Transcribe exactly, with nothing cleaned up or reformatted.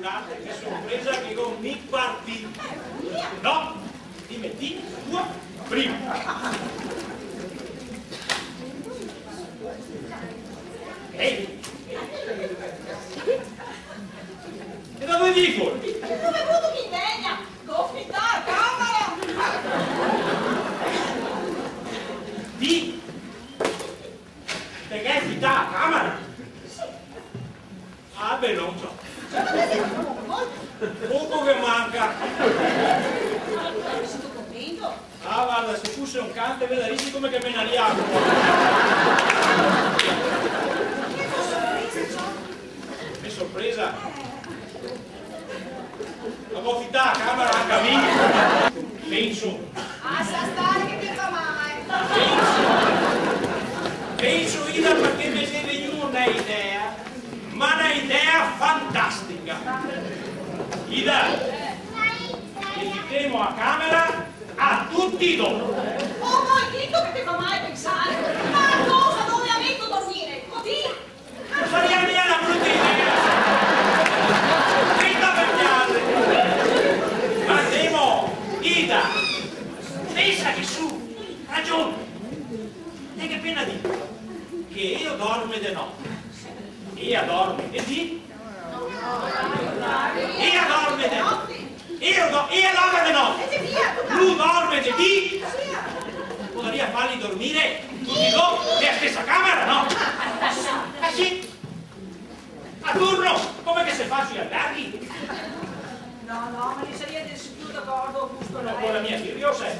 Varda che sorpresa che go mi par ti. No, ti meti tua prima. Ehi! E da dove vien fora? Dove vuto che i vegna? Go fità a camera! Ti? Te ghe fità a camera? Ah, ben, no so. Poco che manca. Sito contento? Ah, varda, se fuse un can te vedarisi come che menaria. Che sorpresa, ciò? Che sorpresa? Ma go fità a camera anca mi? Penso. Lasa stare che te fa mal. Penso. Penso, Ida, parché me xe vegnù na idea, ma na idea fantastica. Ida, che fitemo a camera a tuti e do. Oh, go dito che te fa mal pensare. Ma cosa, dove la meto a dormire? Cusì? No saria mia na bruta idea. Fita par piaser. Ma ndemo, Ida, pensa che su, ragiona. Te ghe pena dito che ea dorme de note, ea dorme de dì, ea dorme de note. Ea do-, ea dorme de note. E via, tu. Lu dorme de dì. Podaria farli dormire tuti e do nea stesa camera, no? Eh sì. A turno, come che se fa sui alberghi. No, no, ma no saria de sicuro d'acordo, Augusto, no. No, ancora mia, seriosa, eh.